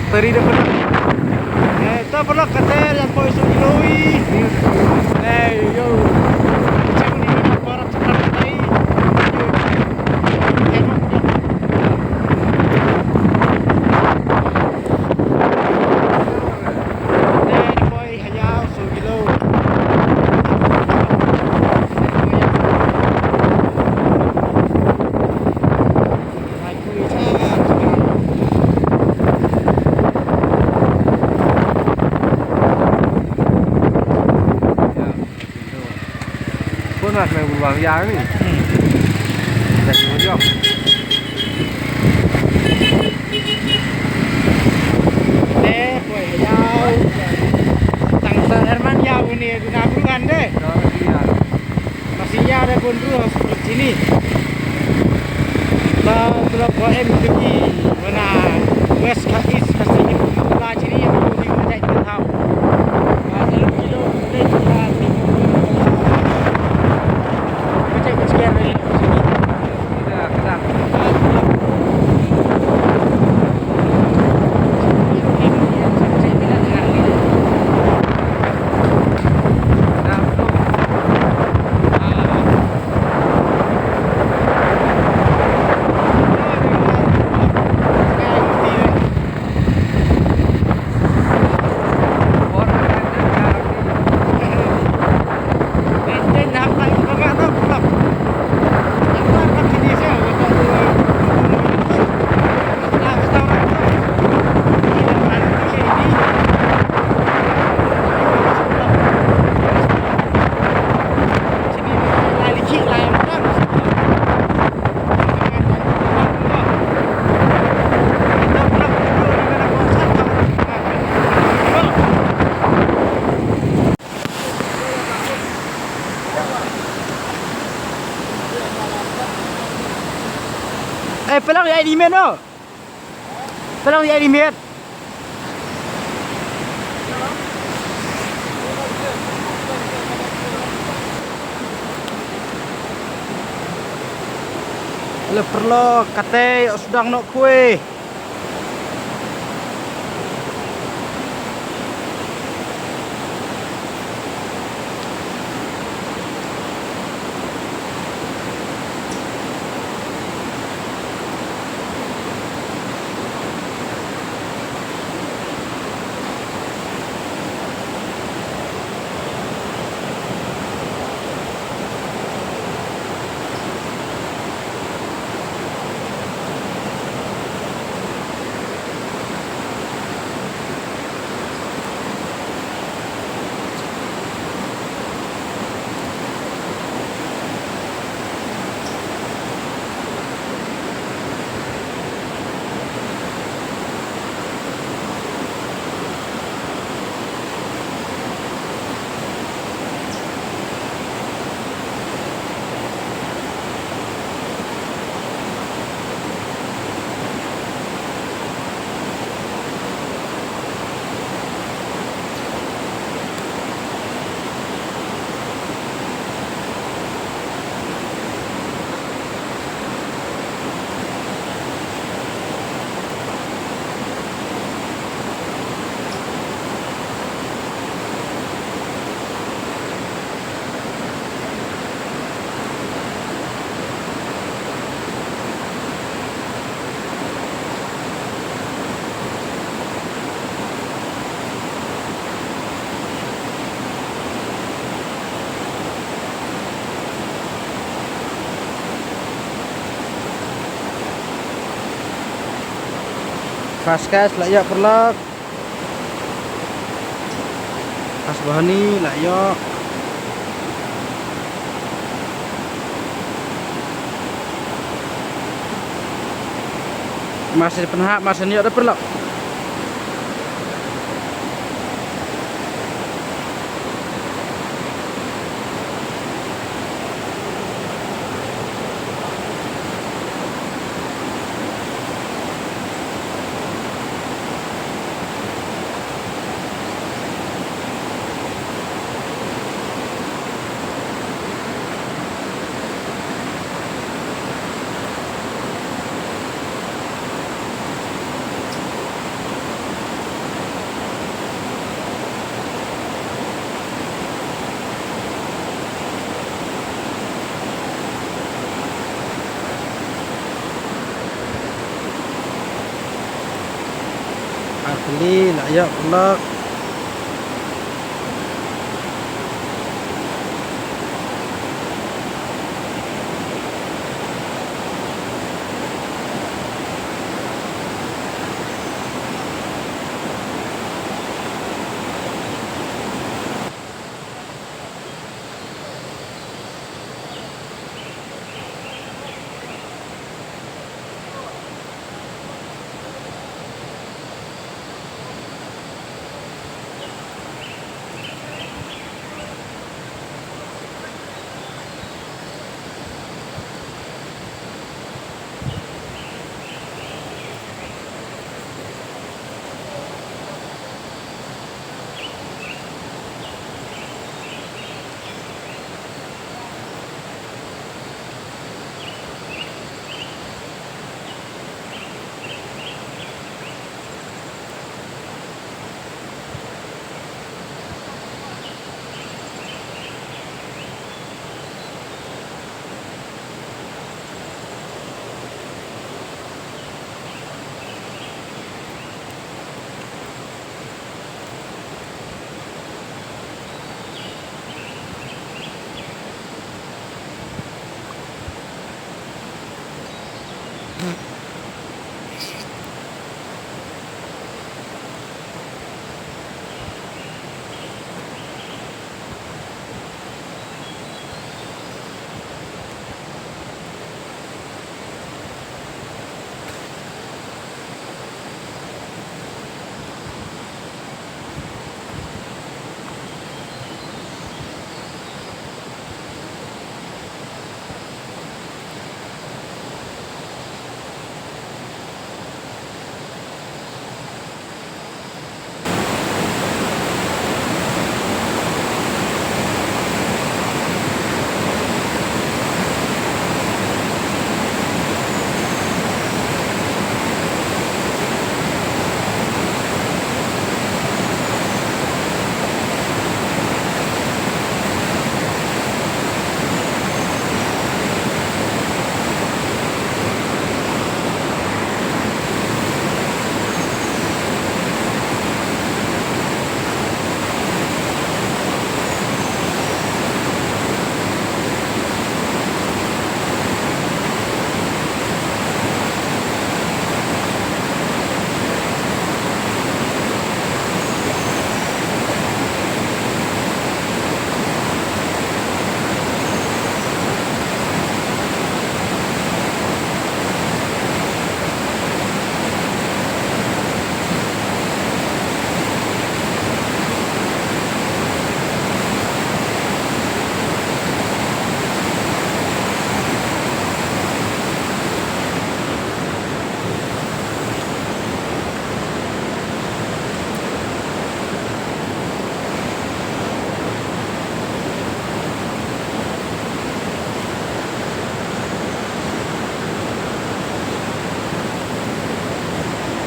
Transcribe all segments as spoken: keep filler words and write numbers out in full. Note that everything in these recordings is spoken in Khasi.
Tari da pernah. Eh, tak pernah kata yang kau isu iloi. Eh, yo. Macam ni, para cepat tadi. Pun mas main bulu bang ya ni. Dah dua jam. Eh, boy, ya. Tang sa Herman ya, ini guna buruan deh. Masih ya ada pun dulu harus sini. Ba, ba, ba, M T V, mana West ka East ka sini, ba, sini yang perlu dikerjain kita tahu. Ba, selalu kilo, kita, kita, kita, kita, kita, kita, kita, Eh, pelang ya di men oh. Pelang ya di men. Le perlo katei sdang nok kue. Fast cash lah ya perlak. Pas bahani lah yo. Masih penhak masih niat ada perlak. Li la ïa pulak.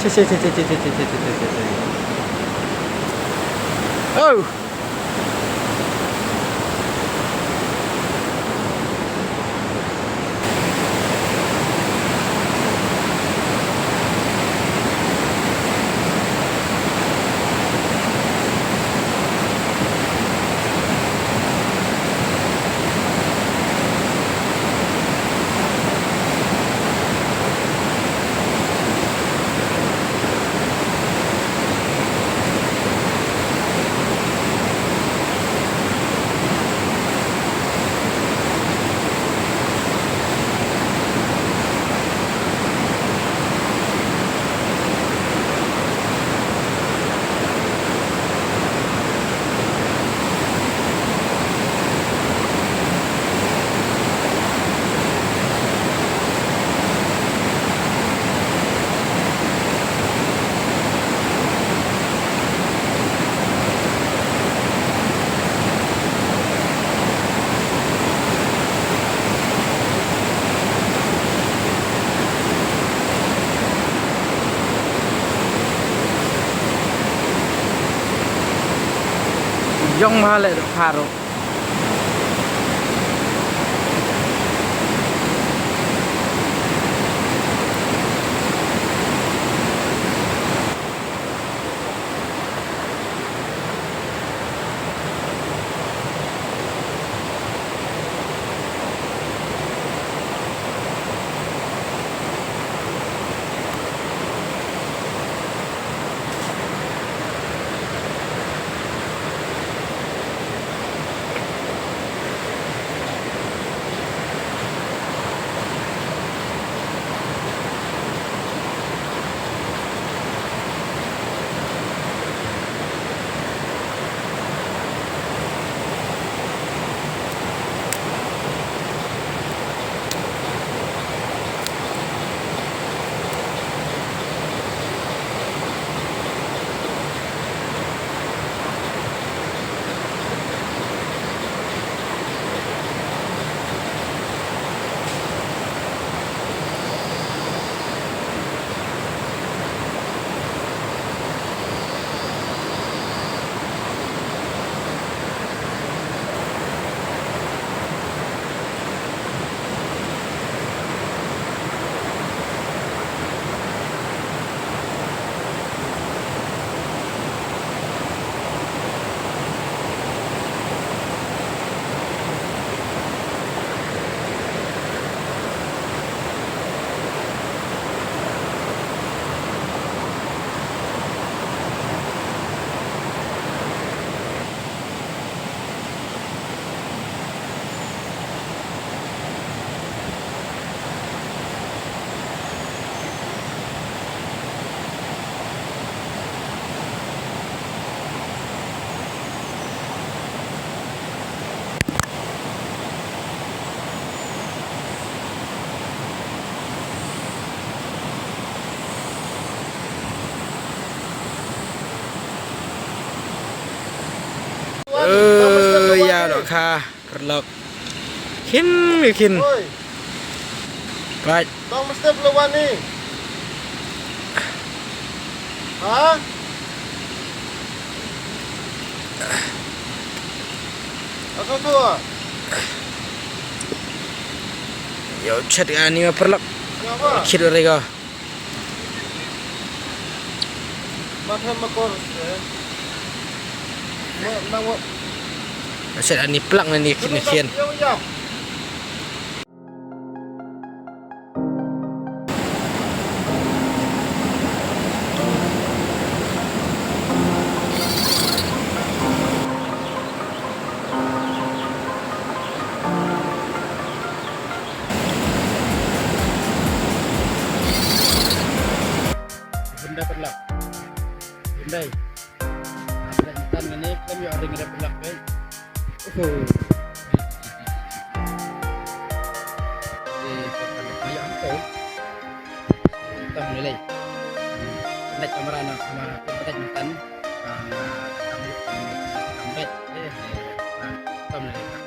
Che, che, che. Oh! Jong ma le do pharo. Ka paralok. Khin, khin. Oi. Pat. Tang mesti belum wani. Ha? Asu tu. Yo, chat ani ma paralok. Kenapa? Chat rega. Mathem makor, eh. Ma, ma, ma. Aset ani plak na ni kini khian. Yo, yo. Hyundai paralok. Hyundai. Apa nak tan ngene, kan yo ada ngene paralok, eh. Oh. Eh, paralok, ayo, angkau. Tang lelai. Naik kamera na, kamera, naik mantan. Ah, tang, tang, tang, eh, eh, ah, tang lelai.